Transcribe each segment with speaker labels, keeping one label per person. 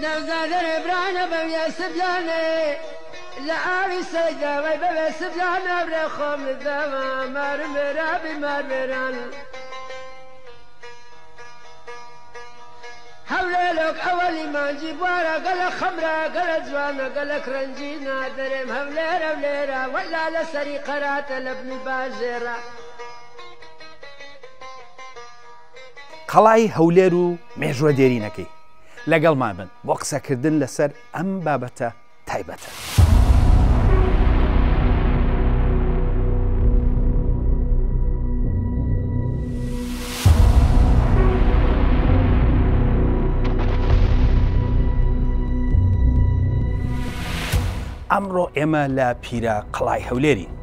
Speaker 1: نەوزادەرێ برانە بەویە سبزانێ لە ئاوی سەیداوەی بەوێ سبزانە برێ خۆم لدەما مارمێرا بیمارمێران هەولێلۆک ئەوەلی مانجی بوارە گەلە خەمرە گەلە جوانە گەلەک ڕەنگینە دەرێم هەولێر هەولێرە وەلا لە سەری قەراتە لە بنی باژێرە.
Speaker 2: قەڵای هەولێر و مێژووە دێرینەکەی. لەگەڵمان بن بۆ قسەکردن لەسەر ئەم بابەتە تایبەتە. ئەمڕۆ ئێمە لە پیرە قەڵای هەولێرین.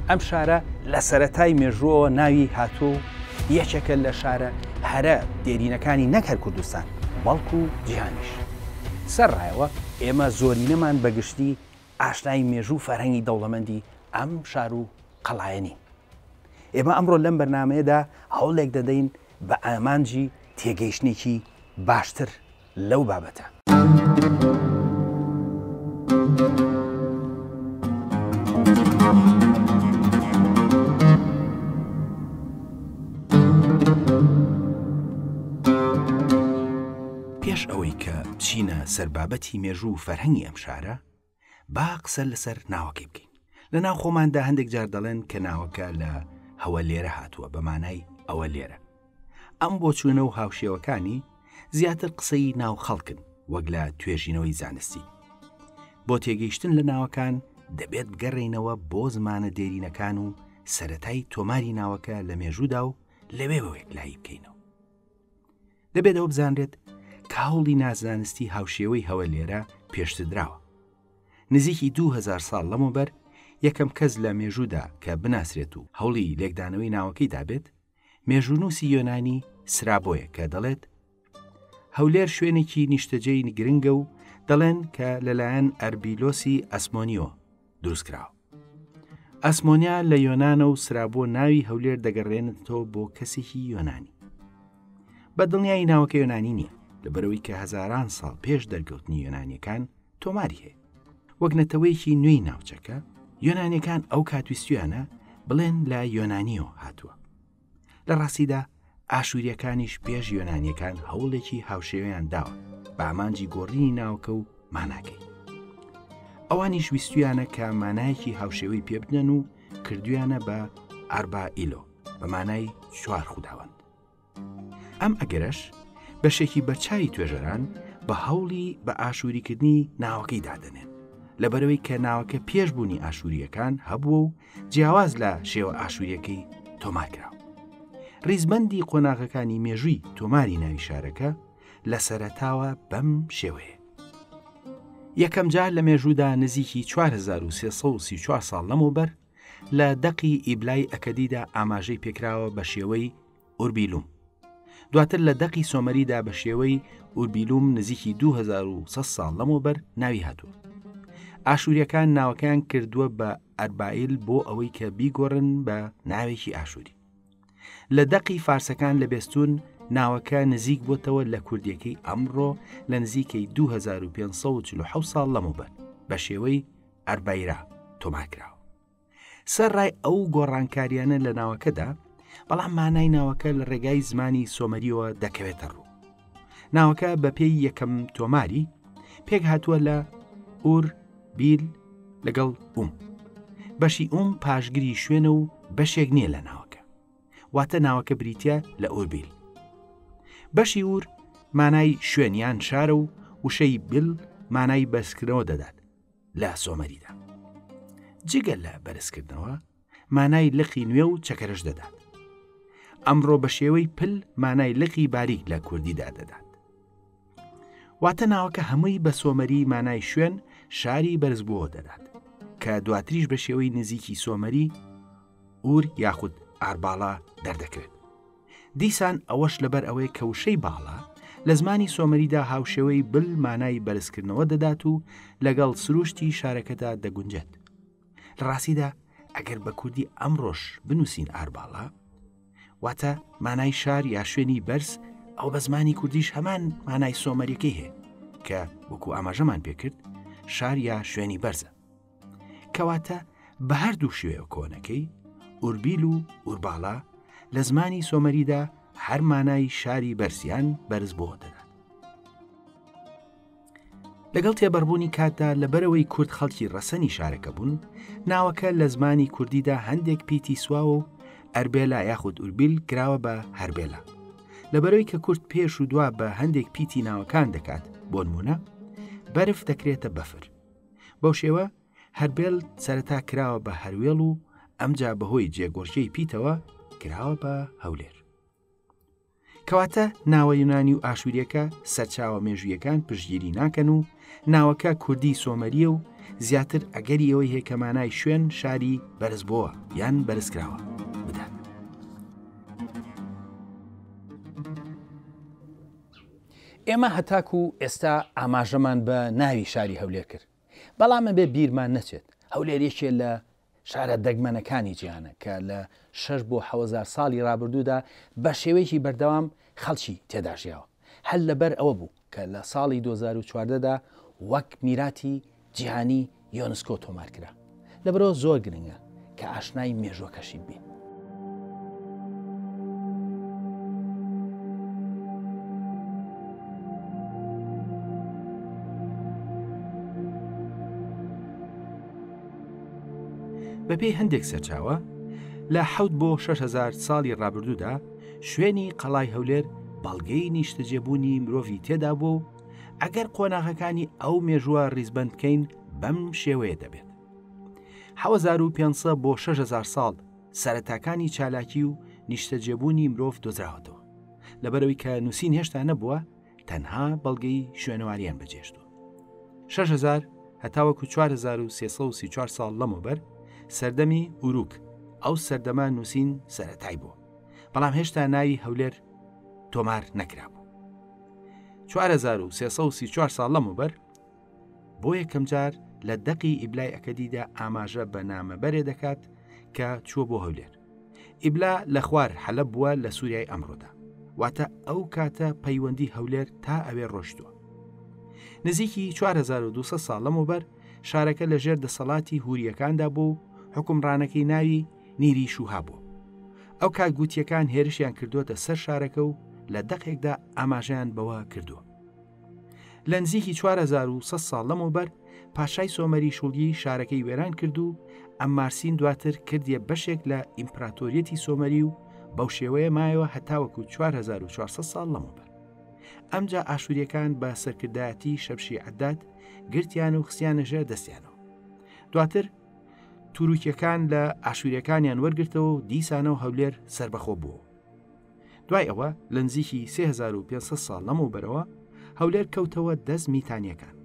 Speaker 2: ئەم شارە لە سەرەتای مێژووەوە ناوی هاتووە و یەکێکە لە شارە هەرە دێرینەکانی نەک هەر کوردستان بەڵکو جیهانیش. سەرڕایەوە ئێمە زۆرینەمان بە گشتی ئاشنای مێژوو و فەرهەنگی دەوڵەمەندی ئەم شار و قەڵایە نین. ئێمە ئەمڕۆ لەم بەرنامەیەدا هەوڵێک دەدەین بە ئامانجی تێگەیشتنێکی باشتر لەو بابەتە. پێش ئەوەی کە بچینە سەر بابەتی مێژوو و فەرهەنگی ئەم شارە، با قسە لەسەر ناوەکەی بکەین. لە ناو خۆماندا هەندێک جار دەڵێن کە ناوەکە لە هەوە لێرە هاتووە بە مانای ئەوە لێرە. ئەم بۆچوونە و هاوشێوەکانی زیاتر قسەی ناو خەڵکن وەک لە توێژینەوەی زانستی. بۆ تێگەیشتن لە ناوەکان دەبێت بگەڕێینەوە بۆ زمانە دێرینەکان و سەرەتای تۆماری ناوەکە لە مێژوودا و لەوێوە یەکلایی بکەینەوە. دەبێت ئەوە بزانرێت کە هەوڵی نازانستی هاوشێوەی هەوە لێرە پێشتر دراوە. نزیکی 2000 ساڵ لەمەوبەر یەکەم کەس لە مێژوودا کە بناسرێت و هەوڵی لێکدانەوەی ناوەکەی دابێت مێژوونووسی یۆنانی سرابۆیە کە دەڵێت هەولێر شوێنێکی نیشتەجێی گرنگە و دەڵێن کە لەلایەن ئەربیلۆسی ئەسمۆنیۆ دروستکراوە. ئەسمۆنیا لە یۆنانە و سرابۆ ناوی هەولێر دەگەڕێنێتەوە بۆ کەسێکی یۆنانی. بە دڵنیایی ناوەکە یۆنانی نییە، لەبەرەوەی کە هەزاران ساڵ پێش دەرکەوتنی یۆنانیەکان تۆماری هەیە. وەک نەتەوەیەکی نوێی ناوچەکە، یۆنانیەکان ئەو کات ویستویانە بڵێن لە یۆنانیەوە هاتووە. لە ڕاستیدا ئاشووریەکانیش پێش یۆنانیەکان هەوڵێکی هاوشێوەیان داوە بە ئامانجی گۆڕینی ناوەکە و ماناکەی. ئەوانیش ویستویانە کە مانایەکی هاوشێوەی پێبدەن و کردویانە بە ئاربا ئیلۆ بە مانای چوار خوداوەند. ئەم ئەگەرەش بەشێکی بەرچاوی توێژەران بە هەوڵی بە ئاشووریکردنی ناوەکەی دادەنێن لەبەرەوەی کە ناوەکە پێش بوونی ئاشووریەکان هەبووە و جیاواز لە شێوە ئاشووریەکەی تۆمارکراوە. ڕیزبەندی قۆناغەکانی مێژووی تۆماری ناوی شارەکە لە سەرەتاوە بەم شێوەیە. یەکەم جار لە مێژوودا نزیکی 4334 ساڵ لەمەوبەر لە دەقی ئیبلای ئەکەدیدا ئاماژەی پێکراوە بە شێوەی ئوربیلوم. دواتر لە دەقی سۆمەریدا بە شێوەی ئوربیلوم نزیکی 2100 ساڵ لەمەوبەر ناوی هاتووە. ئاشووریەکان ناوەکەیان کردووە بە ئەربائیل بۆ ئەوەی کە بیگۆڕن بە ناوێکی ئاشووری. لە دەقی فارسەکان لە بێستون ناوەکە نزیک بۆتەوە لە کوردیەکەی ئەمڕۆ لە نزیکەی 2547 ساڵ لەمەوبەر بە شێوەی ئەربایرا تۆمار کراوە. سەرڕای ئەو گۆڕانکاریانە لە ناوەکەدا، بەڵام مانای ناوەکە لە ڕێگای زمانی سۆمەریەوە دەکەوێتە ڕوو. ناوەکە بە پێی یەکەم تۆماری پێک هاتووە لە ئور بیل لەگەڵ ئوم. بەشی ئوم پاشگری شوێنە و بەشێک نییە لە ناوەکە. واتە ناوەکە بریتە لە ئوربیل. بەشی ئور مانای شوێن یان شارە و وشەی بیل مانای بەرزکردنەوە دەدات. لە سۆمەریدا. جگە لە بەرزکردنەوە، مانای لقی نوێ و چەکەرەش دەدات. ئەمڕۆ بە شێوەی پل مانای لقی باریک لە کوردیدا دەدات. واتە ناوەکە هەمووی بە سۆمەری مانای شوێن شاری بەرزبووەوە دەدات کە دواتریش بە شێوەی نزیکی سۆمەری ئور یاخود ئارباڵا دەردەکەوێت. دیسان ئەوەش لەبەر ئەوەیە کە وشەی باڵا لە زمانی سۆمەریدا هاوشێوەی بل مانای بەرزکردنەوە دەدات و لەگەڵ سروشتی شارەکەدا دەگونجێت. لە ڕاستیدا ئەگەر بە کوردی ئەمڕۆش بنووسین ئارباڵا، واتە مانای شار یا شوێنی بەرز، ئەو بە زمانی کوردیش هەمان مانای سۆمەریەکەی هەیە. کە وەکو ئاماژەمان پێکرد شار یا شوێنی بەرزە. کەواتە بە هەردوو شێوە کۆنەکەی، ئوربیل و ئورباڵا، لە زمانی سۆمەریدا هەر مانای شاری بەرز یان بەرزبۆوە دەدات. لەگەڵ تێبەربوونی کاتدا لەبەرئەوەی کورد خەڵکی ڕەسەنی شارەکە بوون، ناوەکە لە زمانی کوردیدا هەندێک پیتی سواوە و ئەربێلا یاخود ئوربیل کراوە بە هەربێلا. لەبەرەوەی کە کورد پێش و دوا بە هەندێک پیتی ناوەکان دەکات، بۆنموونە، بەرف دەکرێتە بەفر. بەو شێوە هەربێل سەرەتا کراوە بە هەروێڵ و ئەمجا بەهۆی جێگۆڕکێی پیتەوە کراوە بە هەولێر. کەواتە ناوە یونانی و ئاشووریەکە سەرچاوە مێژوویەکان پشتگیری ناکەن و ناوەکە کوردی سۆمەریە و زیاتر ئەگەری ئەوەی هەیە کە مانای شوێن شاری بەرزبۆوە یان بەرزکراوە بدات.
Speaker 3: ئێمە هەتاکو ئێستا ئاماژەمان بە ناوی شاری هەولێر کرد، بەڵام ئەبێ بیرمان نەچێت هەولێر یەکێ لە شارە دەگمەنەکانی جیهانە کە لە شەش بۆ حەوەزار ساڵی ڕابردوودا بە شێوەیەکی بەردەوام خەڵکی تێدا ژیاوە. هەر لەبەر ئەوە بوو کە لە ساڵی 2014 دا وەک میراتی جیهانی یۆنسکۆ تۆمار کرا. لەبەرئەوە زۆر گرنگە کە ئاشنای مێژووەکەشی ببین.
Speaker 2: بەپێی هەندێک سەرچاوە لە حەوت بۆ 6000 ساڵی ڕابردوودا شوێنی قەڵای هەولێر بەڵگەی نیشتەجێبوونی مرۆڤی تێدا بووە و ئەگەر قۆناغەکانی ئەو مێژووە ڕیزبەند بکەین بەم شێوەیە دەبێت. 7500 بۆ 6000 ساڵ سەرەتاکانی چالاکی و نیشتەجێبوونی مرۆڤ دۆزراوەتەوە. لەبەرئەوەی کە نووسین هێشتا نەبووە، تەنها بەڵگەی شوێنەواریان بەجێشتووە. 6000 هەتاوەکو 4334 ساڵ لەمەوبەر سەردەمی ئوروک، ئەو سەردەمە نووسین سەرەتای بووە. بەڵام هێشتا ناوی هەولێر تۆمار نەکرابوو. 4334 ساڵ لەمەوبەر بۆ یەکەمجار لە دەقی ئیبلای ئەکەدیدا ئاماژە بە نامەبەرێ دەکات کە چووە بۆ هەولێر. ئیبلا لە خوار حەلەب بووە لە سووریای ئەمڕۆدا. واتە ئەو کاتە پەیوەندی هەولێر تا ئەوێ ڕۆشتووە. نزیکی 4200 ساڵ لەمەوبەر شارەکە لە ژێر دەسەڵاتی هوریەکاندا بوو و حوکمڕانەکەی ناوی نیری شوها بوو. ئەو کات گوتیەکان هێرشیان کردووەتە سەر شارەکە و لە دەقێکدا ئاماژەیان بەوە کردووە. لە نزیکی 4100 ساڵ لەمەوبەر پاشای سۆمەری شوڵگی شارەکەی وێران کرد و ئەممارسین دواتر کردیە بەشێک لە ئیمپراتۆریەتی سۆمەری و بەو شێوەیە مایەوە هەتاوەکو 4400 ساڵ لەمەوبەر. ئەمجا ئاشووریەکان بە سەرکردایەتی شەبشی عەداد گرتیان و خستیانە ژێر دەستیانەوە. دواتر توروکیەکان لە ئاشووریەکانیان وەرگرتەوە و دیسانەوە هەولێر سەربەخۆ بووەوە. دوای ئەوە لە نزیکی 3500 ساڵ لەمەوبەرەوە هەولێر کەوتەوە دەست میتانیەکان.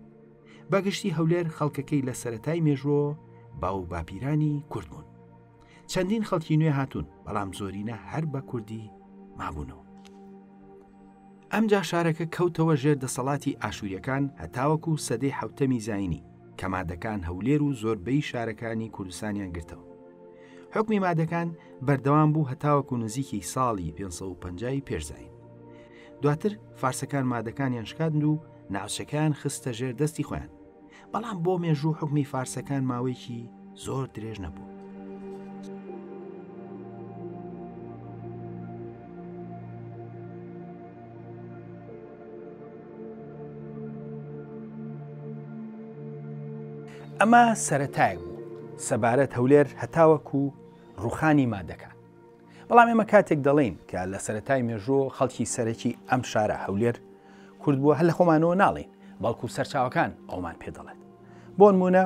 Speaker 2: بەگشتی هەولێر خەڵکەکەی لە سەرەتای مێژووەوە باو باپیرانی کورد بوون. چەندین خەڵکی نوێ هاتوون بەڵام زۆرینە هەر بە کوردی مابوونەوە. ئەمجا شارەکە کەوتەوە ژێر دەسەڵاتی ئاشووریەکان هەتاوەکو سەدەی حەوتەمی زایینی کە مادەکان هەولێر و زۆربەی شارەکانی کوردستانیان گرتەوە. حوکمی مادەکان بەردەوام بوو هەتاوەکو نزیکی ساڵی 550 ی پێش زایین. دواتر فارسەکان مادەکانیان شکاند و ناوچەکەیان خستە ژێر دەستی خۆیان. بەڵام بۆ مێژوو حوکمی فارسەکان ماوەیەکی زۆر درێژ نەبوو.
Speaker 3: ئەمە سەرەتایەک بوو سەبارەت هەولێر هەتاوەکو ڕوخانی مادەکان. بەڵام ئێمە کاتێک دەڵێین کە لە سەرەتای مێژوو خەڵکی سەرەکی ئەم شارە هەولێر کورد بووە هەر لە خۆمانەوە ناڵێین بەڵکو سەرچاوەکان ئەومان پێ دەڵێت. بۆ نموونە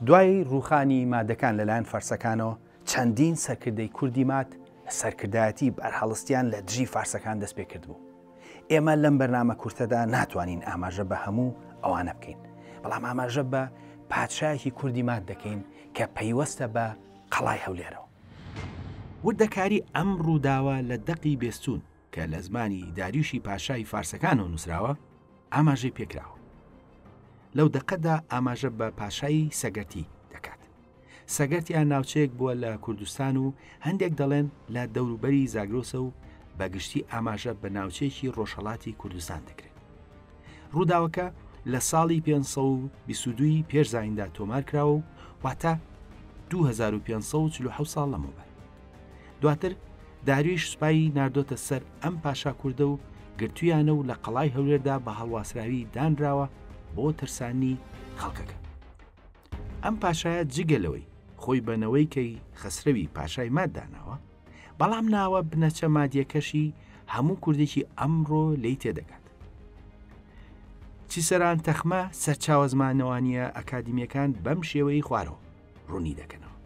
Speaker 3: دوای ڕووخانی مادەکان لەلایەن فارسەکانەوە چەندین سەرکردەی کوردی ماد سەرکردایەتی بەرهەڵستیان لە دژی فارسەکان دەست پێ کردبوو. ئێمە لەم بەرنامە کورتەدا ناتوانین ئاماژە بە هەموو ئەوانە بکەین، بەڵام ئاماژە بە پادشایەکی کوردی ماد دەکەین کە پەیوەستە بە قەڵای هەولێرەوە.
Speaker 2: وردەکاری ئەم ڕووداوە لە دەقی بێستوون کە لە زمانی داریوشی پاشای فارسەکانەوە نووسراوە، ئاماژەی پێکراوە. لەو دەقەدا ئاماژە بە پاشای سەگەرتی دەکات. سەگەرتیا ناوچەیەک بووە لە کوردستان و هەندێک دەڵێن لە دەوروبەری زاگرۆسە و بە گشتی ئاماژە بە ناوچەیەکی ڕۆژهەڵاتی کوردستان دەکرێت. ڕووداوەکە لە ساڵی 522 ی پێش زایندا تۆمار کراوە و واتە 2547 ساڵ لەمەوبەر. دواتر داریوش سوپای ناردۆتە سەر ئەم پاشا کوردە و گرتویانە و لە قەڵای هەولێردا بە هەڵواسراوی دانراوە بۆ ترسانی خەڵکەکە. ئەم پاشایە جگە لەوەی خۆی بە نەوەی کەی خەسرەوی پاشای ماد داناوە، بەڵام ناوە بنەچە مادیەکەشی هەموو کوردێکی ئەمڕۆ لێی تێدەگات. چیسەران تەخمە سەرچاوە زمانەوانییە ئەکادیمیەکان بەم شێوەی خوارەوە ڕوونی دەکەنەوە.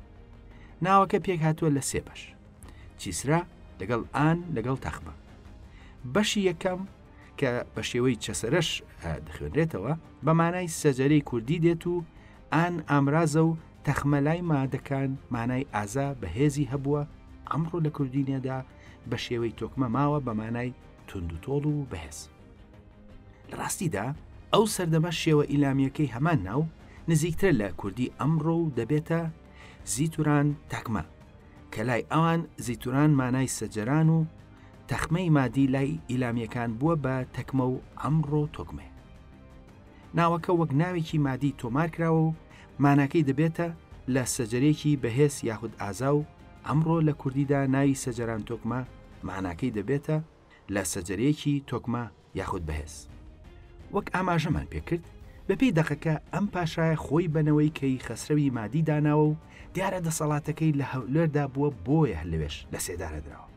Speaker 2: ناوەکە پێکهاتووە لە سێ بەش. چیسرا لەگەڵ ئان لەگەڵ تەخمە. بەشی یەکەم کە بە شێوەی چەسەرەش دەخوێنرێتەوە بە مانای سەجەرەی کوردی دێت و ئان ئامرازە و تەخمە لای مادەکان مانای ئازا بەهێزی هەبووە، ئەمڕۆ لە کوردینەدا بە شێوەی تۆکمە ماوە بە مانای توندوتۆڵ و بەهێز. لە ڕاستیدا ئەو سەردەمە شێوە ئیلامییەکەی هەمان ناو نزیکترە لە کوردی ئەمڕۆ و دەبێتە زیتوران تەکمە کە لای ئەوان زیتوران مانای سەجەران و تەخمەی مادی لای ئیلامییەکان بووە بە تەکمە و ئەمڕۆ تۆکمەیە. ناوەکە وەک ناوێکی مادی تۆمار کراوە و ماناکەی دەبێتە لە سەجەرێکی بەهێز یاخود ئازا و ئەمڕۆ لە کوردیدا ناوی سەجەران تۆکمە ماناکەی دەبێتە لە سەجەرێکی تۆکمە یاخود بەهێز. وەک ئاماژەمان پێکرد، بەپێی دەقەکە ئەم پاشایە خۆی بە نەوەی کەی خەسرەوی مادی داناوە و دیارە دەسەڵاتەکەی لە هەولێردا بووە بۆیە هەر لەوێش لە سێدارە دراوە.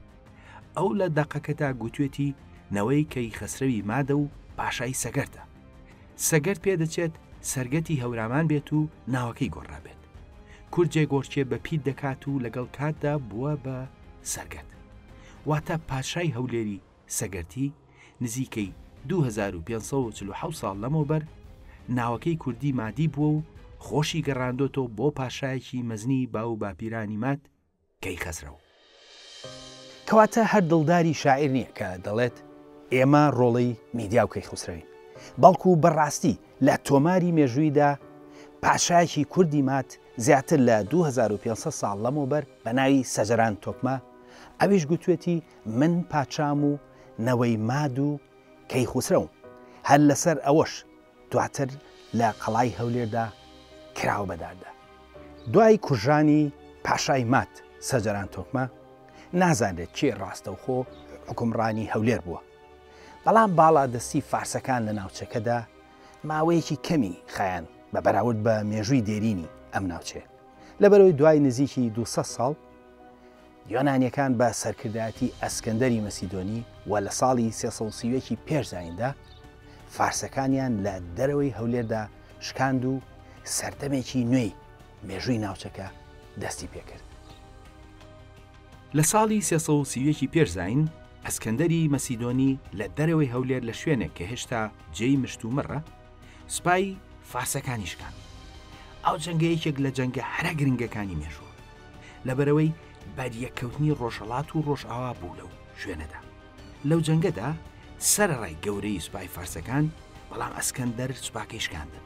Speaker 2: ئەو لە دەقەکەدا گوتوێتی نەوەی کەی خەسرەوی مادە و پاشای سەگەرتە. سەگەرت پێدەچێت سەرگەتی هەورامان بێت و ناوەکەی گۆڕرابێت. کورد جێگۆڕکێ بە پیت دەکات و لەگەڵ کاتدا بووە بە سەرگەت. واتە پادشای هەولێری سەگەرتی نزیکەی 2547 ساڵ لەمەوبەر ناوەکەی کوردی مادی بووە و خۆشی گەڕاندۆتەوە بۆ پاشایەکی مەزنی باو و باپیرانی ماد کەیخەسرەو.
Speaker 3: کەواتە هەر دڵداری شاعیر نییە کە دەڵێت ئێمە ڕۆڵەی میدیا و کەیخوسرەوین، بەڵکو بە ڕاستی لە تۆماری مێژوویدا پاشایەکی کوردی ماد زیاتر لە 2500 ساڵ لەمەوبەر بە ناوی سەجەران تۆکمە ئەویش گوتوێتی من پادشام و نەوەی ماد و کەیخوسرەوم، هەر لەسەر ئەوەش دواتر لە قەڵای هەولێردا کراوە بە داردا. دوای کوژرانی پاشای ماد سەجەران تۆکمە، نازانرێت کێ ڕاستەوخۆ حوکمڕانی هەولێر بووە، بەڵام باڵادەستی فارسەکان لە ناوچەکەدا ماوەیەکی کەمی خایاند بە بەراورد بە مێژووی دێرینی ئەم ناوچەیە. لەبەرئەوەی دوای نزیکی 200 ساڵ یۆنانیەکان بە سەرکردایەتی ئەسکەندەری مەسیدۆنی و لە ساڵی 331 ی پێش زاییندا فارسەکانیان لە دەرەوەی هەولێردا شکاند و سەردەمێکی نوێی مێژووی ناوچەکە دەستی پێکرد.
Speaker 2: لە ساڵی 331 ی پێش زایین ئەسکەندەری مەسیدۆنی لە دەرەوەی هەولێر لە شوێنێک کە هێشتا جێی مشتومڕە سوپای فارسەکانی شکاند. ئەو جەنگە یەکێک لە جەنگە هەرە گرنگەکانی مێژووە. لەبەرئەوەی بەریەککەوتنی ڕۆژهەڵات و ڕۆژئاوا بوو لەو شوێنەدا. لەو جەنگەدا سەرەڕای گەورەیی سوپای فارسەکان، بەڵام ئەسکەندەر سوپاکەی شکاندن.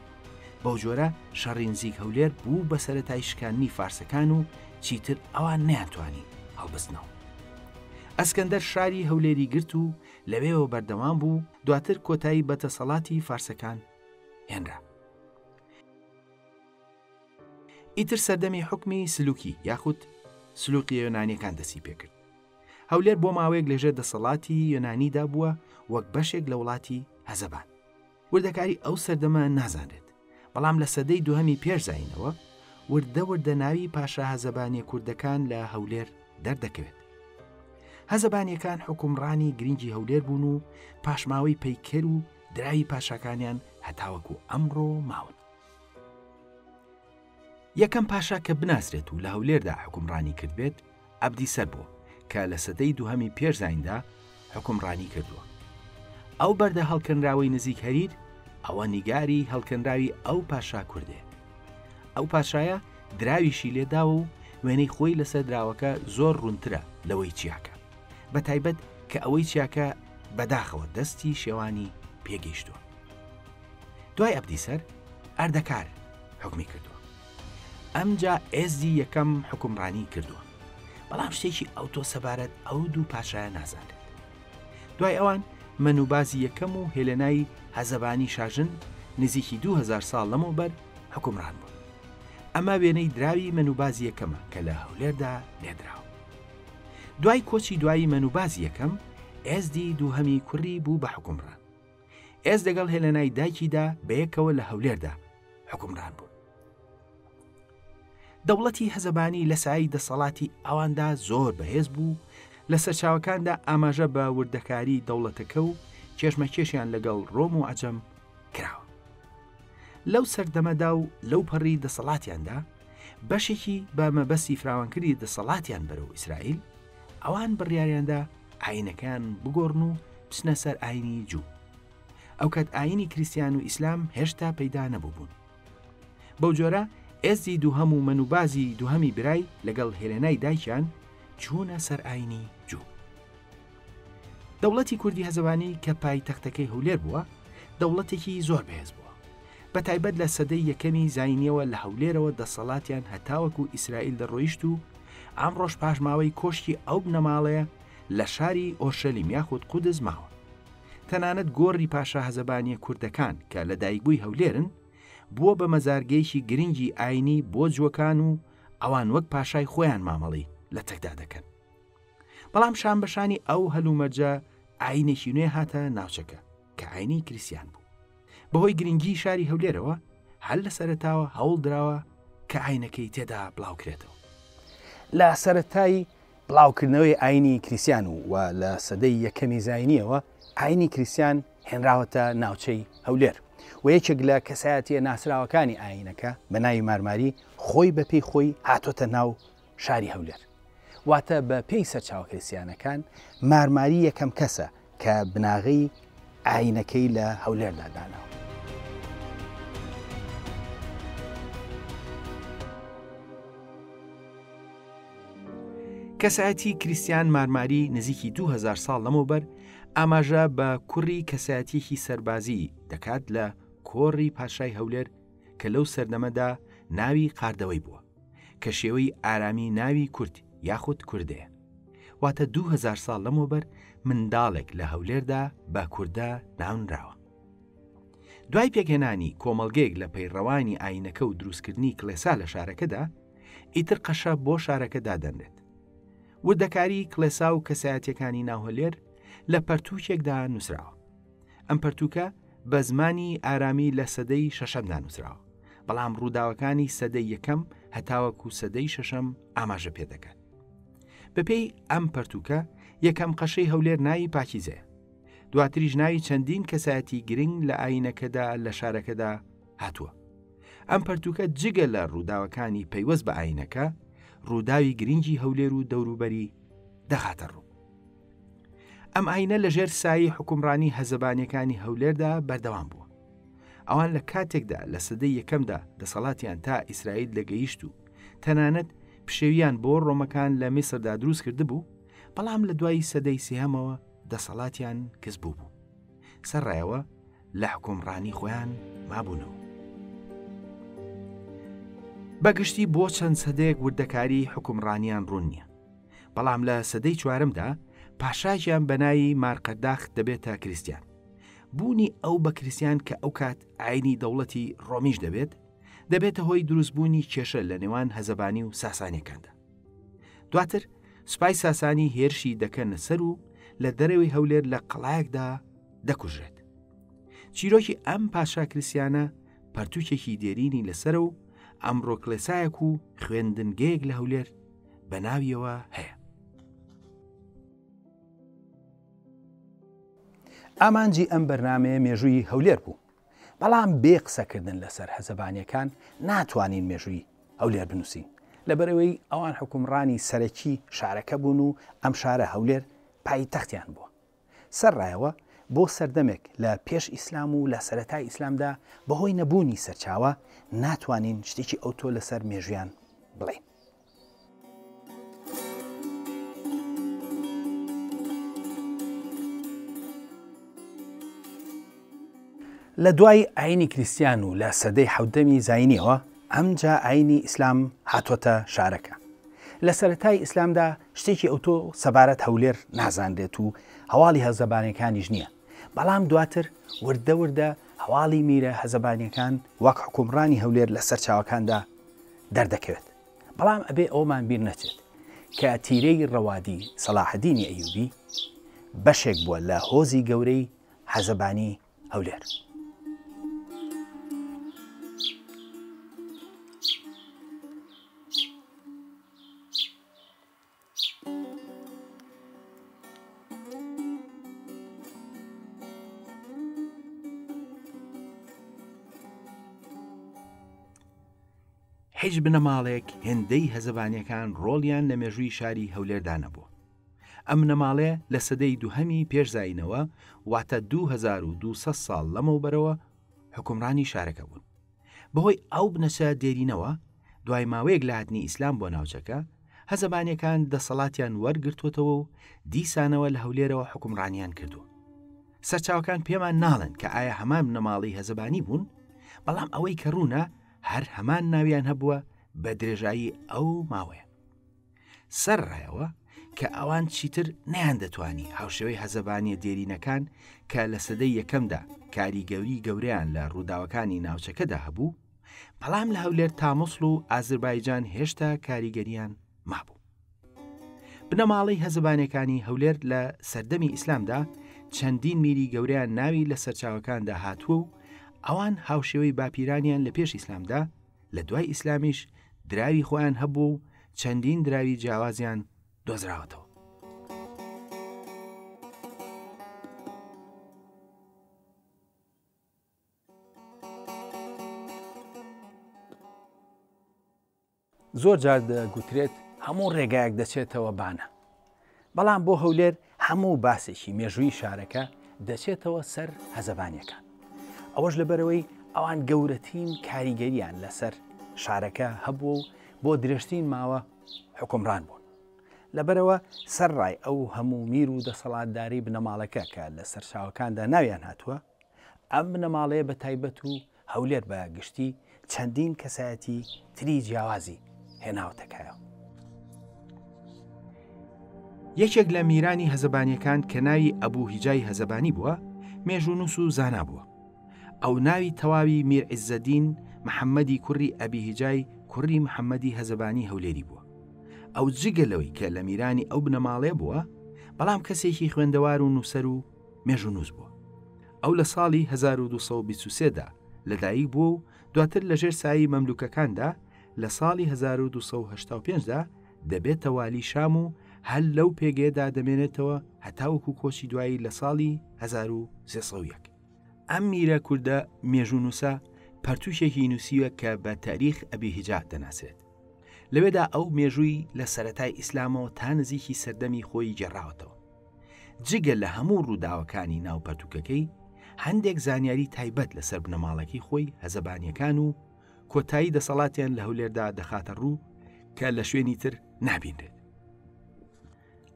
Speaker 2: بەو جۆرە شەڕی نزیک هەولێر بوو بە سەرەتای شکاندنی فارسەکان و چیتر ئەوان نەیانتوانی هەڵبستنەوە. ئەسکەندەر شاری هەولێری گرت و لەوێوە بەردەوام بوو، دواتر کۆتایی بە دەسەڵاتی فارسەکان هێنرا. ئیتر سەردەمی حوکمی سلوکی یاخود سلوقیە یۆنانیەکان دەستی پێکرد. هەولێر بۆ ماوەیەک لەژێر دەسەڵاتی یۆنانیدا بووە وەک بەشێک لە وڵاتی هەزەبان. وردەکاری ئەو سەردەمە نازانرێت، بەڵام لە سەدەی دووهەمی پێش زایینەوە وردە وردە ناوی پاشا هەزەبانیە کوردەکان لە هەولێر دەردەکەوێت. هەزەبانیەکان حوکمڕانی گرنگی هەولێر بوون و پاشماوەی پەیکەر و دراوی پاشاکانیان هەتاوەکو ئەمڕۆ ماون. یەکەم پاشا کە بناسرێت و لە هەولێردا حوکمڕانی کردبێت ئەبدیسەر بووە کە لە سەدەی دووهەمی پێش زایندا حوکمڕانی کردووە. ئەو بەردە هەڵکەنراوەی نزیک هەریر ئەوە نیگاری هەڵکەنراوی ئەو پاشا کوردەیە. ئەو پاشایە دراویشی لێداوە و وێنەی خۆی لەسەر دراوەکە زۆر ڕوونترە لەوەی چیاکە. بە تایبەت کە ئەوەی چیاکە بەداخەوە دەستی شێوانی پێگەیشتووە. دوای ئەبدیسەر ئەردەکار حوکمی کردووە. ئەمجا ئێزدی یەکەم حوکمڕانی کردووە. بەڵام شتێکی ئەوتۆ سەبارەت ئەو دوو پاشایە نازانرێت. دوای ئەوان مەنوبازی یەکەم و هێلێنای هەزەبانی شاژن نزیکی 2000 ساڵ لەمەوبەر حکومڕان بوون. ئەمە وێنەی دراوی مەنوباز یەکەمە کە لە هەولێردا لێدراوە. دوای کۆچی دوایی مەنوباز یەکەم، ئێزدی دووهەمی کوڕی بوو بە حوکمڕان. ئێز لەگەڵ هێلێنای دایکیدا بەیەکەوە لە هەولێردا حوکمڕان بوون. دەوڵەتی هەزەبانی لە سایەی دەسەڵاتی ئەواندا زۆر بەهێز بوو، لە سەرچاوەکاندا ئاماژە بە وردەکاری دەوڵەتەکە و کێشمەکێشیان لەگەڵ ڕۆم و عەجەم کراوە. لەو سەردەمەدا و لەو پەڕی دەسەڵاتیاندا، بەشێکی بە مەبەستی فراوانکردنی دەسەڵاتیان بەرەو ئیسرائیل، ئەوان بڕیاریاندا ئایینەکەیان بگۆڕن و بچنە سەر ئایینی جوو. ئەوکات ئایینی کریستیان و ئیسلام هێشتا پەیدا نەبووبوون. بەو جۆرە ئێزدی دووهەم و مەنوبازی دووهەمی برای لەگەڵ هێلێنای دایکیان چوونە سەر ئایینی جوو. دەوڵەتی کوردی هەزەبانی کە پایتەختەکەی هەولێر بووە، دەوڵەتێکی زۆر بەهێز بووە. بە تایبەت لە سەدەی یەکەمی زاینیەوە لە هەولێرەوە دەسەڵاتیان هەتاوەکو ئیسرائیل دەڕۆیشت و ئەمڕۆش پاشماوەی کۆشکی ئەو بنەماڵەیە لە شاری ئۆرشەلیم یاخود قودس ماوە. تەنانەت گۆڕی پاشا هەزەبانیە کوردەکان کە لە دایکبووی هەولێرن، بووە بە مەزارگەیەکی گرنگی ئاینی بۆ جووەکان و ئەوان وەک پاشای خۆیان مامەڵەی لەتەکدا دەکەن. بەڵام شانبەشانی ئەو هەلومەرجە ئاینێکی نوێ هاتە ناوچەکە کە ئاینی کریسیان بوو. بەهۆی گرنگی شاری هەولێرەوە هەر لە سەرەتاوە هەوڵ دراوە کە ئاینەکەی تێدا بڵاوکرێتەوە.
Speaker 3: لە سەرەتای بڵاوکردنەوەی ئاینی کریسیان و و لە سەدەی یەکەمی زاینیەوە ئاینی کریسیان هێنراوەتە ناوچەی هەولێر و یەکێک لە کەسایەتیە ناسراوەکانی ئاینەکە بە ناوی مارماری خۆی بە پێی خۆی هاتۆتە ناو شاری هەولێر. واتە بە پێی سەرچاوە کریستیانەکان مارماری یەکەم کەسە کە بناغەی ئاینەکەی لە هەولێردا داناوە.
Speaker 2: کەسایەتی کریستیان مارماری نزیکی 2000 ساڵ لەمەوبەر ئاماژە بە کوڕی کەسایەتیەکی سەربازی دەکات لە کۆڕی پادشای هەولێر کە لەو سەردەمەدا ناوی قاردەوەی بووە. کە شێوەی ئارامی ناوی کورد یاخود کوردەیە. واتە 2000 ساڵ لەمەوبەر منداڵێک لە هەولێردا بە کوردە ناونراوە. دوای پێکهێنانی کۆمەڵگەیەک لە پەیڕەوانی ئایینەکە و دروستکردنی کڵێسا لە شارەکەدا، ئیتر قەشە بۆ شارەکە دادەنرێت. وردەکاری کڵێسا و کەسایەتیەکانی ناو هەولێر لە پەرتووکێکدا نووسراوە. ئەم پەرتووکە بە زمانی ئارامی لە سەدەی شەشەمدا نووسراوە، بەڵام ڕووداوەکانی سەدەی یەکەم هەتاوەکو سەدەی شەشەم ئاماژە پێ دەکات. بەپێی ئەم پەرتووکە یەکەم قەشەی هەولێر ناوی پاکیزەیە. دواتریش ناوی چەندین کەسایەتی گرنگ لە ئایینەکەدا لە شارەکەدا هاتووە. ئەم پەرتووکە جگە لە ڕووداوەکانی پەیوەست بە ئایینەکە، ڕووداوی گرنگی هەولێر و دەوروبەری دەخاتە ڕوو. ئەم ئاینە لە ژێر سایەی حوکمڕانی هەزەبانیەکانی هەولێردا بەردەوام بووە. ئەوان لە کاتێکدا لە سەدەی یەکەمدا دەسەڵاتیان تا ئیسرائیل دەگەیشت و تەنانەت پشێویان بۆ ڕۆمەکان لە میسردا دروست کردبوو، بەڵام لە دوای سەدەی سێهەمەوە دەسەڵاتیان کز بووبوو. سەرڕایەوە لە حوکمڕانی خۆیان مابوونەوە. بە گشتی بۆ چەند سەدەیەک وردەکاری حوکمڕانیان ڕوون نییە. بەڵام لە سەدەی چوارەمدا پاشاکیان بە ناوی مارقەرداخ دەبێتە کریستیان. بوونی ئەو بە کریستیان کە ئەوکات ئاینی دەوڵەتی ڕۆمیش دەبێت، دەبێتە هۆی دروستبوونی کێشە لە نێوان هەزەبانی و ساسانیەکاندا. دواتر سوپای ساسانی هێرشی دەکەنە سەر و لە دەرەوەی هەولێر لە قەڵایەکدا دەکوژرێت. چیرۆکی ئەم پاشا کریستیانە پەرتووکێکی دێرینی لەسەرە و ئەمڕۆ کڵێسایەک و خوێندنگەیەک لە هەولێر بە ناویەوە هەیە.
Speaker 3: ئامانجی ئەم بەرنامەیە مێژووی هەولێر بوو، بەڵام بێ قسەکردن لەسەر هەزەبانیەکان ناتوانین مێژووی هەولێر بنووسین، لەبەرئەوەی ئەوان حوکمڕانی سەرەکی شارەکە بوون و ئەم شارە هەولێر پایتەختیان بووە. سەرڕایەوە بۆ سەردەمێک لە پێش ئیسلام و لە سەرەتای ئیسلامدا بەهۆی نەبوونی سەرچاوە ناتوانین شتێکی ئەوتۆ لەسەر مێژوویان بڵێین. لە دوای ئاینی کریستیان و لە سەدەی حەوتەمی زاینیەوە ئەمجا ئاینی ئیسلام هاتۆتە شارەکە. لە سەرەتای ئیسلامدا شتێکی ئەوتۆ سەبارەت هەولێر نازانرێت و هەواڵی هەزەبانەکانیش نییە، بەڵام دواتر وردە وردە هەواڵی میرە هەزەبانیەکان وەک حوکمڕانی هەولێر لە سەرچاوەکاندا دەردەکەوێت. بەڵام ئەبێ ئەوەمان بیر نەچێت کە تیرەی ڕەوادی سەڵاحەدینی ئەیوبی بەشێک بووە لە هۆزی گەورەی هەزەبانی هەولێر.
Speaker 2: هیچ بنەماڵێک هێندەی هەزەبانیەکان ڕۆڵیان لە مێژووی شاری هەولێردا نەبووە. ئەم بنەماڵەیە لە سەدەی دووهەمی پێش زایینەوە واتە 2200 ساڵ لەمەوبەرەوە حوکمڕانی شارەکە بوون. بەهۆی ئەو بنەچە دێرینەوە، دوای ماوەیەک لە هاتنی ئیسلام بۆ ناوچەکە، هەزەبانیەکان دەسەڵاتیان وەرگرتووەتەوە و دیسانەوە لە هەولێرەوە حوکمڕانیان کردووە. سەرچاوەکان پێمان ناڵێن کە ئایا هەمان بنەماڵەی هەزەبانی بوون، بەڵام ئەوەی کە ڕوونە هەر هەمان ناویان هەبووە بە درێژایی ئەو ماوەیە. سەرڕایەوە کە ئەوان چیتر نەیاندەتوانی هاوشێوەی هەزەبانیە دێرینەکان کە لە سەدەی یەکەمدا کاریگەوری گەورەیان لە ڕووداوەکانی ناوچەکەدا هەبوو، بەڵام لە هەولێر تا موسڵ و ئازربایجان هێشتا کاریگەریان مابوو. بنەماڵەی هەزەبانەکانی هەولێر لە سەردەمی ئیسلامدا چەندین میری گەورەیان ناوی لە سەرچاوەکاندا هاتووە و ئەوان هاوشێوەی باپیرانیان لە پێش ئیسلامدا لە دوای ئیسلامیش دراوی خۆیان هەبوو و چەندین دراوی جیاوازیان دۆزراوەتەوە.
Speaker 3: زۆر جار دەگوترێت هەموو ڕێگایەک دەچێتەوە بانە، بەڵام بۆ هەولێر هەموو باسێکی مێژووی شارەکە دەچێتەوە سەر هەزەبانیەکان. ئەوەش لەبەرئەوەی ئەوان گەورەترین کاریگەریان لەسەر شارەکە هەبووە و بۆ درێژترین ماوە حوکمڕان بوون. لەبەرئەوە سەرڕای ئەو هەموو میر و دەسەڵاتدارەی بنەماڵەکە کە لە سەرچاوەکاندا ناویان هاتووە، ئەم بنەماڵەیە بە تایبەت و هەولێر بە گشتی چەندین کەسایەتی تری جیاوازی هێناوەتە کایەوە.
Speaker 2: یەکێک لە میرانی هەزەبانیەکان کە ناوی ئەبوو هیجای هەزەبانی بووە، مێژوونووس و زانا بووە. ئەو ناوی تەواوی میر عیزەدین محەممەدی کوڕی ئەبی هیجای کوڕی محەممەدی هەزەبانی هەولێری بووە. ئەو جگە لەوەی کە لە میرانی ئەو بنەماڵەیە بووە، بەڵام کەسێکی خوێندەوار و نووسەر و مێژوونووس بووە. ئەو لە ساڵی 1223 دا لەدایک بووە و دواتر لەژێر سایەی مەملوکەکاندا لە ساڵی 1285 دا دەبێتە والی شام و هەر لەو پێگەیەدا دەمێنێتەوە هەتاوەکو کۆچی دوایی لە ساڵی 1301. ئەم میرە کوردە مێژوونووسە پەرتووکێکی نووسیوە کە بە تاریخ ئەبی هیجا دەناسرێت. لەوێدا ئەو مێژووی لە سەرەتای ئیسلامەوە تا نزیکی سەردەمی خۆی گێڕاوەتەوە. جگە لە هەموو ڕووداوەکانی ناو پەرتووکەکەی، هەندێک زانیاری تایبەت لەسەر بنەماڵەکەی خۆی هەزەبانییەکان و کۆتایی دەسەڵاتیان لە هەولێردا دەخاتە ڕوو کە لە شوێنی تر نابینرێت.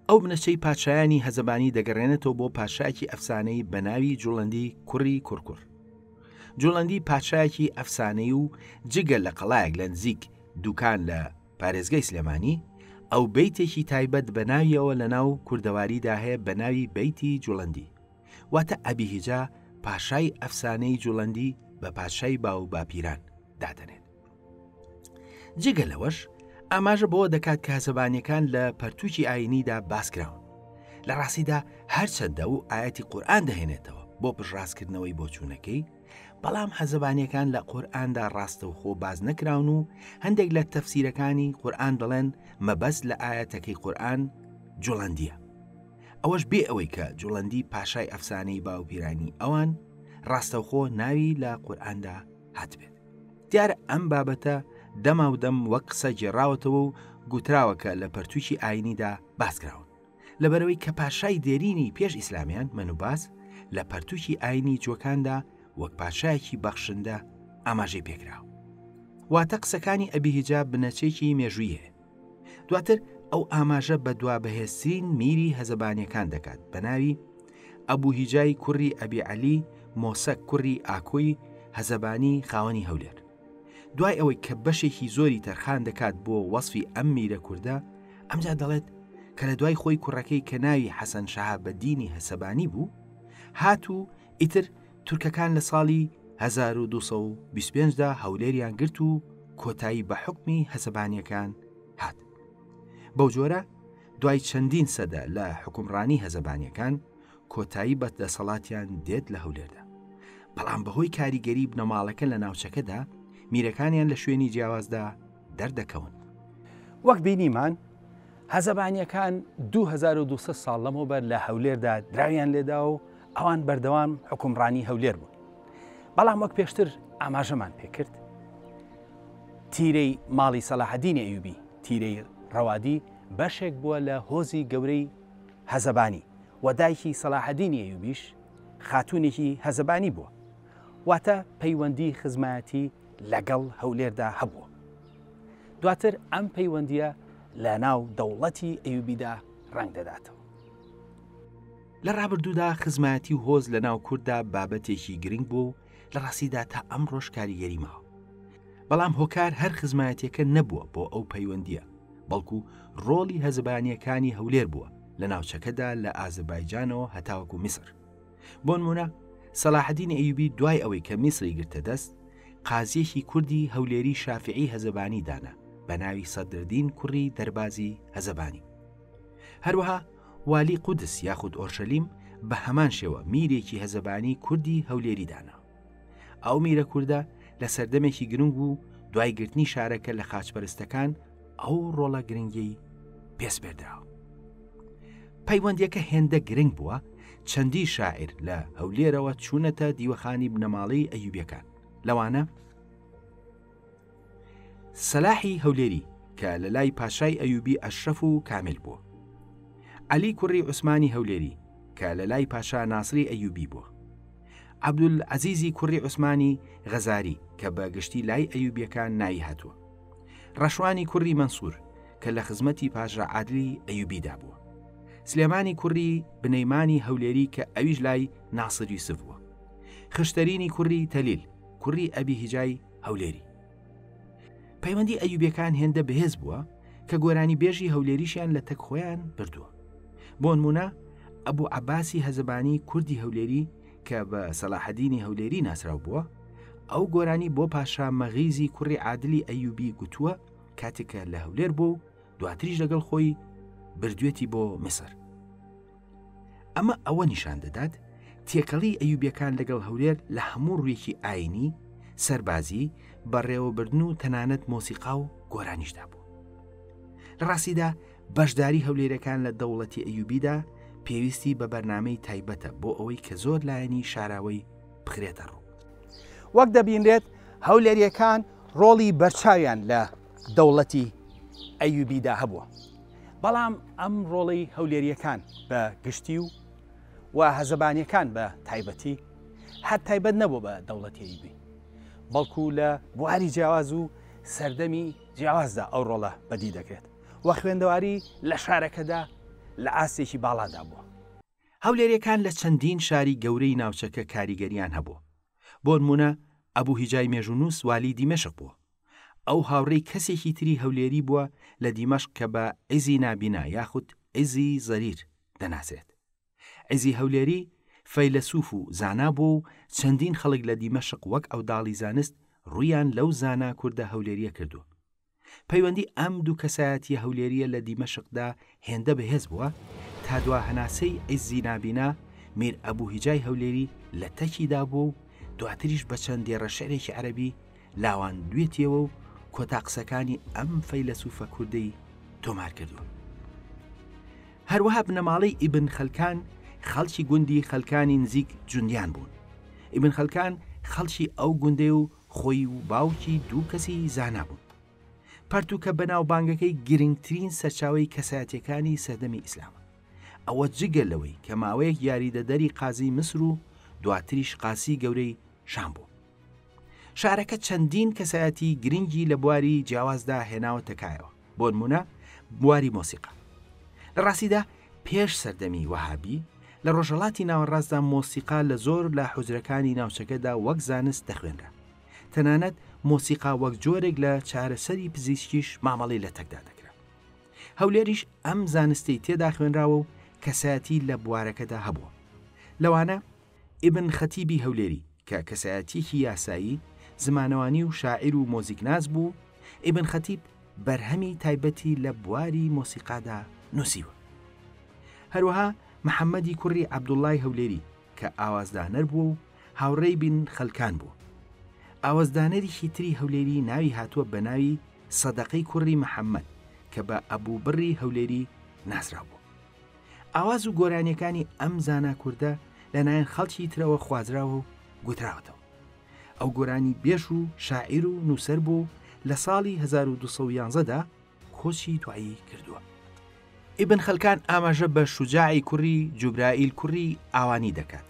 Speaker 2: ئەو بنەچەی پادشایانی هەزەبانی دەگەڕێنێتەوە بۆ پادشایەکی ئەفسانەی بە ناوی جوڵەندی کوڕی کوڕکوڕ. جوڵەندی پادشایەکی ئەفسانەی و جگە لە قەڵایەک لە نزیک دوکان لە پارێزگای سلێمانی، ئەو بەیتێکی تایبەت بە ناویەوە لە ناو کوردەواریدا هەیە بە ناوی بەیتی جوڵەندی. واتە ئەبی هیجا پاشای ئەفسانەی جوڵەندی بە پادشای باو باپیران دادەنێت. جگە لەوەش ئاماژە بەوە دەکات کە هەزەبانیەکان لە پەرتووکی ئاینیدا باسکراون. لە ڕاستیدا هەرچەندە و ئاەتی قورئان دەهێنێتەوە بۆ پشتڕاستکردنەوەی بۆچوونەکەی، بەڵام هەزەبانیەکان لە قورئاندا ڕاستەوخۆ باس نەکراون و هەندێک لە تەفسیرەکانی قورئان دەڵێن مەبەست لە ئاەتەکەی قورئان جوڵەندیە. ئەوەش بێ ئەوەی کە جوڵەندی پاشای ئەفسانەی باوپیرانی ئەوان ڕاستەوخۆ ناوی لە قورئاندا هاتبێت. دیارە ئەم بابەتە دەماودەم وەک قسە گێڕاوەتەوە و گوتراوە کە لە پەرتووکی ئاینیدا باسکراون. لەبەرئەوەی کە پاشای دێرینی پێش ئیسلامیان، مەنوباس، لە پەرتووکی ئاینی جووەکاندا وەک پاشایەکی بەخشندە ئاماژەی پێکراوە. واتە قسەکانی ئەبی هیجا بنەچەیەکی مێژوویی هەیە. دواتر ئەو ئاماژە بە دوا بەهێزترین میری هەزەبانیەکان دەکات بە ناوی ئەبوو هیجای کوڕی ئەبی عەلی مۆسەک کوڕی ئاکۆی هەزەبانی خاوەنی هەولێر. دوای ئەوەی کە بەشێکی زۆری تەرخان دەکات بۆ وەسفی ئەم میرە کوردە، ئەمجا دەڵێت کە لە دوای خۆی کوڕەکەی کە ناوی حەسەن شەهابەدینی هەسەبانی بوو، هات و ئیتر تورکەکان لە ساڵی 1225 دا هەولێریان گرت و کۆتایی بە حوکمی هەزەبانیەکان هات. بەو جۆرە دوای چەندین سەدە لە حوکمڕانی هەزەبانیەکان کۆتایی بە دەسەڵاتیان دێت لە هەولێردا. بەڵام بەهۆی کاریگەری بنەماڵەکە لە ناوچەکەدا میرەکانیان لە شوێنی جیاوازدا دەردەکەون.
Speaker 3: وەک بینیمان هەزەبانیەکان 2200 ساڵ لەمەوبەر لە هەولێردا دراویان لێدا و ئەوان بەردەوام حکومڕانی هەولێر بوون. بەڵام وەک پێشتر ئاماژەمان پێکرد تیرەی ماڵی سەلاحەدینی ئەیوبی تیرەی ڕەوادی بەشێک بووە لە هۆزی گەورەی هەزەبانی و دایکی سەلاحەدینی ئەیوبیش خاتوونێکی هەزەبانی بووە واتە پەیوەندی خزمایەتی لەگەڵ هەولێردا هەبووە. دواتر ئەم پەیوەندییە لە ناو دەوڵەتی ئەیوبیدا ڕەنگ دەداتەوە.
Speaker 2: لە ڕابردوودا خزمایەتی و هۆز لە ناو کورددا بابەتێکی گرنگ بووە و لە ڕاستیدا تا ئەمڕۆش کاریگەری ماوە. بەڵام هۆکار هەر خزمایەتیەکە نەبووە بۆ ئەو پەیوەندییە، بەڵکو ڕۆڵی هەزەبانییەکانی هەولێر بووە لە ناوچەکەدا لە ئازربایجانەوە هەتاوەکو میسر. بۆنمونە سەلاحەدینی ئەیوبی دوای ئەوەی کە میسری گرتە دەست قازیەکی کوردی هەولێری شافعی هەزەبانی دانا بە ناوی سەدردین کوڕی دەربازی هەزەبانی هەروەها والی قودس یاخود ئۆرشەلیم بە هەمان شێوە میرێکی هەزەبانی کوردی هەولێری دانا ئەو میرە کوردە لە سەردەمێکی گرنگ و دوای گرتنی شارەکە لە خاچپەرستەکان ئەو ڕۆڵە گرنگیەی پێسپێردراوە. پەیوەندیەکە هێندە گرنگ بووە چەندی شاعیر لە هەولێرەوە چوونەتە دیوەخانی بنەماڵەی ئەیوبیەکان لەوانە سەلاحی هەولێری کە لە لای پاشای ئەیوبی ئەشرەف و کامل بووە عەلی کوڕی عوسمانی هەولێری کە لە لای پاشا ناسری ئەیوبی بووە عەبدول عەزیزی کوڕی عوسمانی غەزاری کە بە گشتی لای ئەیوبیەکان ناوی هاتووە ڕەشوانی کوڕی مەنسوور کە لە خزمەتی پاشا عادلی ئەیوبیدا بووە. سلێمانی کوڕی بنەیمانی هەولێری کە ئەویش لای ناسر یوسف بووە. خشتەرینی کوڕی تەلیل کوڕی ئەبی هیجای هەولێری. پەیوەندی ئەیوبیەکان هێندە بەهێز بووە کە گۆرانی بێژی هەولێریشیان لە تەک خۆیان بردووە. بۆنمونە ئەبوو عەباسی هەزەبانی کوردی هەولێری کە بە سەلاحەدینی هەولێری ناسراو بووە، ئەو گۆرانی بۆ پاشا مەغیزی کوڕی عادلی ئەیوبی گوتووە کاتێک کە لە هەولێر بووە و دواتریش لەگەڵ خۆی بردوێتی بۆ میسر. ئەمە ئەوە نیشان دەدات تێکەڵی ئەیوبیەکان لەگەڵ هەولێر لە هەموو ڕوویەکی ئاینی، سەربازی، بەڕێوەبردن و تەنانەت مۆسیقا و گۆرانیشدا بوو. لە ڕاستیدا بەشداری هەولێرەکان لە دەوڵەتی ئەیوبیدا پێویستی بە بەرنامەی تایبەتە بۆ ئەوەی کە زۆر لایەنی شاراوەی بخرێتە ڕوو.
Speaker 3: وەک دەبینرێت هەولێرییەکان ڕۆڵی بەرچاویان لە دەوڵەتی ئەیوبیدا هەبووە، بەڵام ئەم ڕۆڵەی هەولێرییەکان بە گشتی و و هەزەبانییەکان بە تایبەتی هەر تایبەت نەبوو بە دەوڵەتی ئەیوبی، بەڵکو لە بواری جیاواز و سەردەمی جیاوازدا ئەو ڕۆڵە بەدی دەکرێت و خوێندەواری لە شارەکەدا لە ئاستێکی باڵادا بووە.
Speaker 2: هەولێریەکان لە چەندین شاری گەورەی ناوچەکە کاریگەریان هەبووە. بۆنموونە ئەبو هیجای مێژوونووس والی دیمەشق بووە. ئەو هاوڕێی کەسێکی تری هەولێری بووە لە دیمەشق کە بە عیزی نابینا یاخود عیزی زەریر دەناسرێت. عیزی هەولێری فەیلەسوف و زانا بووە و چەندین خەڵک لە دیمەشق وەک عەوداڵی زانست ڕوویان لەو زانا کوردە هەولێریە کردووە. پەیوەندی ئەم دوو کەسایەتیە هەولێریە لە دیمەشقدا هێندە بەهێز بووە تا دوا هەناسەی عیزی نابینا میر ئەبو هیجای هەولێری لە تەکیدا بووە و دواتریش بە چەند دێڕە شعرێکی عەرەبی لاواندوێتیەوە و کۆتا قسەکانی ئەم فەیلەسوفە کوردەی تۆمار کردووە. هەروەها بنەماڵەی ئیبن خەلکان خەڵکی گوندی خەلکانی نزیک جوندیان بوون. ئیبن خەلکان خەڵکی ئەو گوندەی و خۆی و باوکی دوو کەسی زانا بوون. پەرتووکە بەناوبانگەکەی گرنگترین سەرچاوەی کەسایەتیەکانی سەردەمی ئیسلامە. ئەوە جگە لەوەی کە ماوەیەک یاریدەدەری قازی میسر و دواتریش قاسی گەورەی شام بوو. شارەکە چەندین کەسایەتی گرنگی لە بواری جیاوازدا هێناوەتە کایەوە، بۆنمونە بواری مۆسیقا. لە ڕاستیدا پێش سەردەمی وەهابی، لە ڕۆژهەڵاتی ناوەڕاستدا مۆسیقا لە زۆر لە حوجرەکانی ناوچەکەدا وەک زانست دەخوێنرا. تەنانەت مۆسیقا وەک جۆرێک لە چارەسەری پزیشکیش مامەڵەی لەتەکدا دەکرا. هەولێریش ئەم زانستەی تێدا خوێنراوە و کەسایەتی لە بوارەکەدا هەبووە. لەوانە. ئیبن خەتیبی هەولێری کە کەسایەتییەکی یاسایی، زمانەوانی و شاعیر و مۆزیکناس بوو، ئیبن خەتیب بەرهەمی تایبەتی لە بواری مۆسیقادا نووسیوە. هەروەها محەممەدی کوڕی عەبدوڵڵای هەولێری کە ئاوازدانەر بووە و هاوڕێی بن خەلکان بووە. ئاوازدانەریکی تری هەولێری ناوی هاتووە بە ناوی سەدەقەی کوڕی محەممەد کە بە ئەبوو بڕی هەولێری ناسراو بووە. ئاواز و گۆرانیەکانی ئەم زانا کوردە لەلایەن خەڵکی ترەوە خوازراوە و گوتراوەتەوە. ئەو گۆرانی بێژ و شاعیر و نووسەر بووە و لە ساڵی 1211 دا کۆچی دوایی کردووە. ئیبن خەلکان ئاماژە بە شوجاعی کوڕی جوبرائیل کوڕی ئاوانی دەکات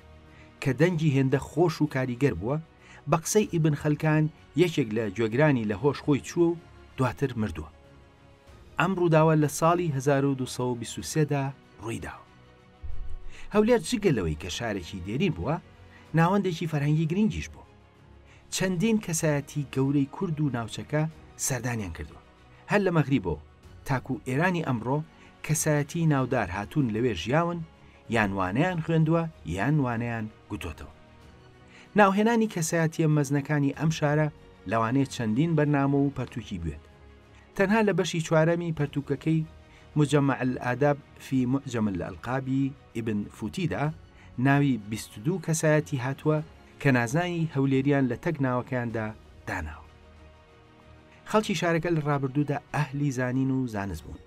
Speaker 2: کە دەنگی هێندە خۆش و کاریگەر بووە، بە قسەی ئیبن خەلکان یەکێک لە گوێگرانی لە هۆش خۆی چووە و دواتر مردووە. ئەم ڕووداوە لە ساڵی 1223 دا ڕوویداوە. هەولێر جگە لەوەی کە شارێکی دێرین بووە، ناوەندێکی فەرهەنگی گرنگیش بووە. چەندین کەسایەتی گەورەی کورد و ناوچەکە سەردانیان کردووە. هەر لە مەغریبەوە تاکوو ئێرانی ئەمڕۆ کەسایەتیی ناودار هاتوون لەوێ ژیاون یان وانەیان خوێندووە یان وانەیان گوتۆتەوە. ناوهێنانی کەسایەتییە مەزنەکانی ئەم شارە لەوانەیە چەندین بەرنامە و پەرتووکی بوێت. تەنها لە بەشی چوارەمی پەرتووکەکەی مجمع الآداب فی معجم الالقاب ابن فوتیدا ناوی 22 کەسایەتی هاتووە کە نازناوی هەولێریان لە تەک ناوەکەیاندا داناوە. خەڵکی شارەکە لە ڕابردوودا ئەهلی زانین و زانست بوون.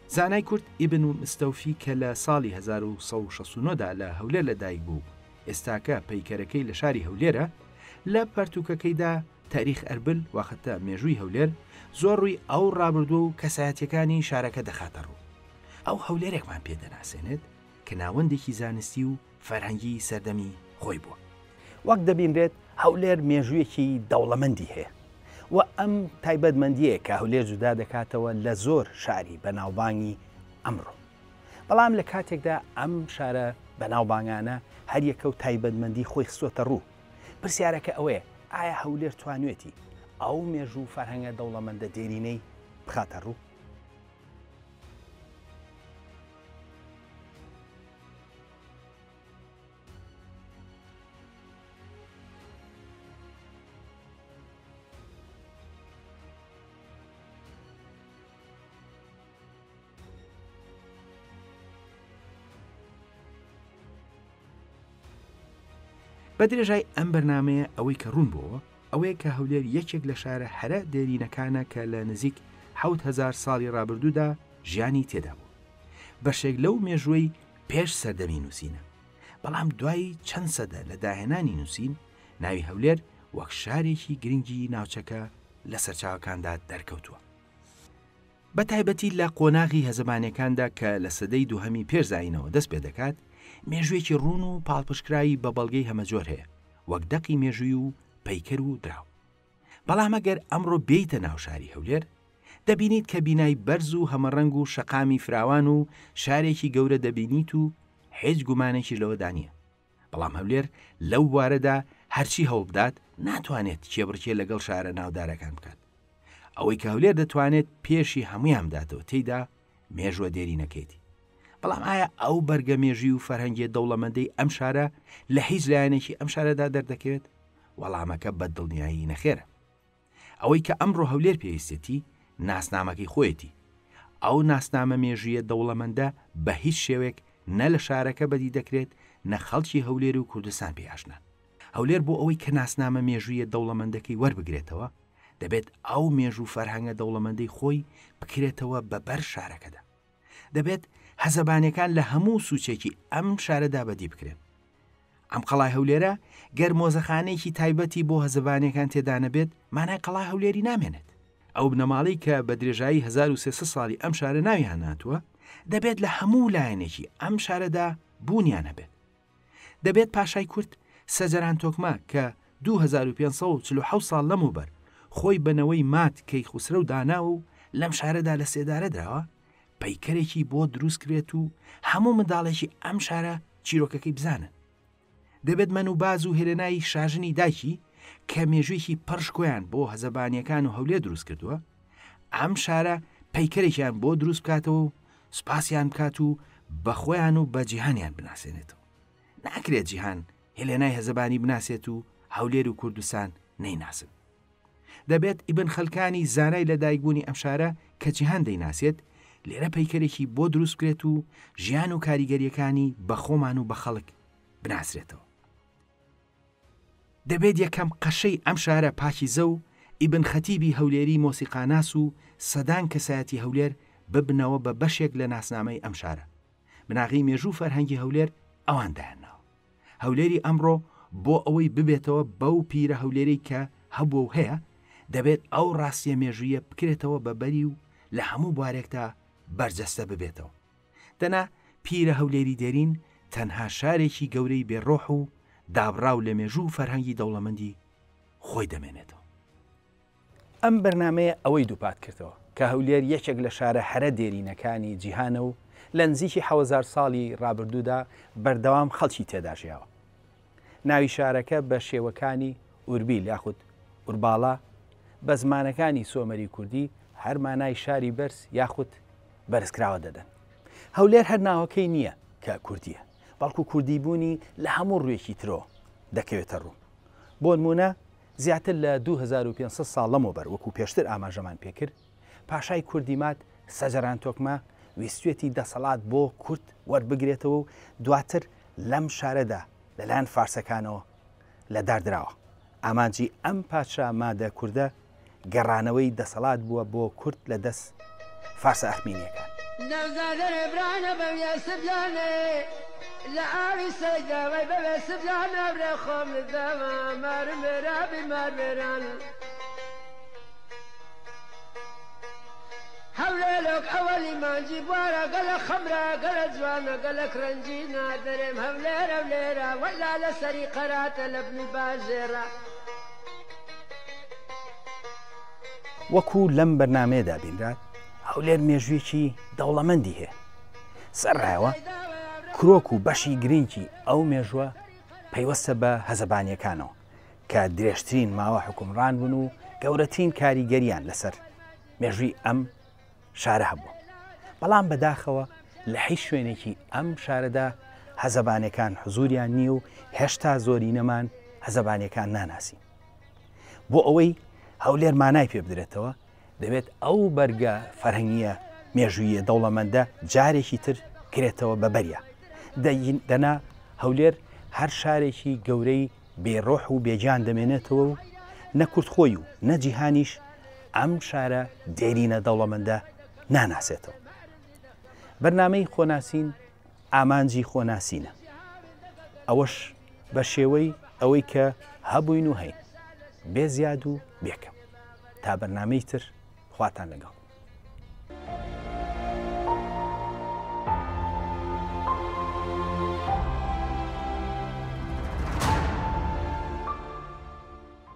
Speaker 2: زانای کورد ئیبن مستەوفی کە لە ساڵی 1169 دا لە هەولێر لە دایک بوو و ئێستاکە پەیکەرەکەی لە شاری هەولێرە، لە پەرتووکەکەیدا تاریخ ئەربل واختە مێژووی هەولێر زۆر ڕووی ئەو ڕابردوو و کەسایەتیەکانی شارەکە دەخاتە ڕوو. ئەو هەولێرێکمان پێ دەناسێنێت کە ناوەندێکی زانستی و فەرهەنگی سەردەمی خۆی بووە.
Speaker 3: وەک دەبینرێت هەولێر مێژوویەکی دەوڵەمەندی هەیە و ئەم تایبەتمەندییەیە کە هەولێر جودا دەکاتەوە لە زۆر شاری بەناوبانگی ئەمڕۆ. بەڵام لە کاتێکدا ئەم شارە بەناوبانگانە هەریەکە و تایبەتمەندی خۆی خستۆتە ڕوو، پرسیارەکە ئەوەیە ئایا هەولێر توانوێتی ئەو مێژوو و فەرهەنگە دەوڵەمەندە دێرینەی بخاتە ڕوو؟
Speaker 2: بە درێژای ئەم بەرنامەیە ئەوەی کە ڕوون بۆوە ئەوەیە کە هەولێر یەکێک لە شارە هەرە دێرینەکانە کە لە نزیک 7000 ساڵی ڕابردوودا ژیانی تێدا بوو. بەشێک لەو مێژووەی پێش سەردەمی نووسینە. بەڵام دوای چەند سەدە لە داهێنانی نووسین، ناوی هەولێر وەک شارێکی گرنگی ناوچەکە لە سەرچاوەکاندا دەرکەوتووە. بە تایبەتی لە قۆناغی هەزەبانیەکاندا کە لە سەدەی دووهەمی پێش زایینەوە دەست پێ دەکات، مێژوویەکی ڕوون و پاڵپشتکراوی بە بەڵگەی هەمەجۆر هەیە، وەک دەقی مێژووی و پەیکەر و دراو. بەڵام ئەگەر ئەمڕۆ بێیتە ناو شاری هەولێر، دەبینیت کە بینای بەرز و هەمەڕەنگ و شەقامی فراوان و شارێکی گەورە دەبینیت و هیچ گومانێکیش لەوەدا نییە. بەڵام هەولێر لەو بوارەدا هەرچی هەوڵبدات ناتوانێت کێبڕکێ لەگەڵ شارە ناودارەکان بکات. ئەوەی کە هەولێر دەتوانێت پێشی هەموویان بداتەوە تێیدا مێژووە دێرینەکەیەتی. بەڵام ئایا ئەو بەرگە مێژووی و فەرهەنگیە دەوڵەمەندەی ئەم شارە لە هیچ لایەنێکی ئەم شارەدا دەردەکەوێت؟ وەڵامەکە بە دڵنیایی نەخێرە. ئەوەی کە ئەمڕۆ هەولێر پێویستێتی ناسنامەکەی خۆیەتی. ئەو ناسنامە مێژوویە دەوڵەمەندە بە هیچ شێوەیەک نە لە شارەکە بەدی دەکرێت نە خەڵکی هەولێر و کوردستان پێی ئاشنان. هەولێر بۆ ئەوەی کە ناسنامە مێژوویە دەوڵەمەندەکەی وەربگرێتەوە، دەبێت ئەو مێژوو و فەرهەنگە دەوڵەمەندەی خۆی بکرێتەوە بە بەر شارەکەدا. دەبێت هەزەبانەکان لە هەموو سوچێکی ئەم شارەدا بەدی بکرێن. ئەم قەڵای هەولێرە گەر مۆزەخانەیەکی تایبەتی بۆ هەزەبانەکان تێدا نەبێت، مانای قەڵای هەولێری نامێنێت. ئەو بنەماڵەی کە بە درێژایی 1300 ساڵی ئەم شارە ناویان هاتووە، دەبێت لە هەموو لایەنێکی ئەم شارەدا بوونیان هەبێت. دەبێت پاشای کورد سەجەران تۆکمە کە 2547 ساڵ لەمەوبەر خۆی بە نەوەی ماد کەیخوسرەو داناوە و لەم شارەدا لە سێدارە دراوە، پەیکەرێکی بۆ دروست کرێت و هەموو منداڵێکی ئەم شارە چیرۆکەکەی بزانن. دەبێت مەنوباز و هێلێنای شاژنی دایکی کە مێژوویەکی پڕ شکۆیان بۆ هەزەبانییەکان و هەولێر دروست کردووە، ئەم شارە پەیکەرێکیان بۆ دروست بکاتەوە و سوپاسیان بکات و بە خۆیان و بە جیهانیان بناسێنێتەوە. ناکرێت جیهان. هێلێنای هەزەبانی بناسێت و هەولێر و کوردستان نەیناسن. دەبێت ئیبن خەلکانی زانای لەدایکبوونی ئەم شارە کە جیهان دەیناسێت، لێرە پەیکەرێکی بۆ دروست بکرێت و ژیان و کاریگەرییەکانی بە خۆمان و بە خەڵک بناسرێتەوە. دەبێت یەکەم قەشەی ئەم شارە پاکیزە و ئیبن خەتیبی هەولێری مۆسیقاناس و سەدان کەسایەتی هەولێر ببنەوە بە بەشێک لە ناسنامەی ئەم شارە. بناغەی مێژوو و فەرهەنگی هەولێر ئەوان دایانناوە. هەولێری ئەمڕۆ بۆ ئەوەی ببێتەوە بەو پیرە هەولێرەی کە هەبووە و هەیە، دەبێت ئەو ڕاستییە مێژوویە بکرێتەوە بە بەری و لە هەموو بوارێکدا بەرجەستە ببێتەوە. دەنا پیرە هەولێری دێرین تەنها شارێکی گەورەی بێ ڕۆح و دابڕاو لە مێژوو و فەرهەنگی دەوڵەمەندی خۆی دەمێنێتەوە.
Speaker 3: ئەم بەرنامەیە ئەوەی دووپات کردەوە کە هەولێر یەکێک لە شارە هەرە دێرینەکانی جیهانە و لە نزیکی حەوەزار ساڵی ڕابردوودا بەردەوام خەڵکی تێدا ژیاوە. ناوی شارەکە بە شێوەکانی ئوربیل یاخود ئورباڵا بە زمانەکانی سۆمەری کوردی هەر مانای شاری بەرز یاخود بەرزکراوە دەدەن. هەولێر هەر ناوەکەی نییە کە کوردییە، بەڵکو کوردیبوونی لە هەموو ڕوویەکی ترەوە دەکەوێتە ڕوو. بۆنموونە زیاتر لە 2500 ساڵ لەمەوبەر وەکو پێشتر ئاماژەمان پێکرد، پاشای کوردی ماد سەجەران تۆکمە ویستویەتی دەسەڵات بۆ کورد وەربگرێتەوە و دواتر لەم شارەدا لەلایەن فارسەکانەوە لەدار دراوە. ئامانجی ئەم پادشا مادە کوردە گەڕانەوەی دەسەڵات بووە بۆ کورد لە دەست فارسە ئەخمینیەکان.
Speaker 1: نەوزادەێ برانە بەوێ سبزانێ لە ئاوی سەیداوەی بەوێ سبزانە برێ خۆم لدەما مارم وێرابی مار وێران. هەولێلۆک ئەوەلی مانجی بوارە گەلە خەمرە گەلە جوانە گەلەک ڕەنگینە دەرێم هەولێر هەولێرە وەلا لە سەری قەراتە لە بنی باژێرە.
Speaker 3: وەکو لەم بەرنامەیەدا بینرا هەولێر مێژوویەکی دەوڵەمەندی هەیە سەرڕایەوە کرۆک و بەشی گرنگی ئەو مێژووە پەیوەستە بە هەزەبانیەکانەوە کە درێژترین ماوە حوکمڕان بوون و گەورەترین کاریگەریان لەسەر مێژووی ئەم شارە هەبووە. بەڵام بەداخەوە لە هیچ شوێنێکی ئەم شارەدا هەزەبانەکان حزوریان نییە و هێشتا زۆرینەمان هەزەبانەکان ناناسین. بۆ ئەوەی هەولێر مانای پێ بدرێتەوە دەبێت ئەو بەرگە فەرهەنگیە مێژوویە دەوڵەمەندە جارێکی تر کرێتەوە بە بەریا. دەنا هەولێر هەر شارێکی گەورەی بێ ڕۆح و بێ گیان دەمێنێتەوە و نە کورد خۆی و نە جیهانیش ئەم شارە دێرینە دەوڵەمەندە ناناسێتەوە. بەرنامەی خۆناسین ئامانجی خۆناسینە. ئەوەش بە شێوەی ئەوەی کە هەبووین و هەین. بێ زیاد و بێ کەم. تا بەرنامەی تر خواتان لەگەڵ.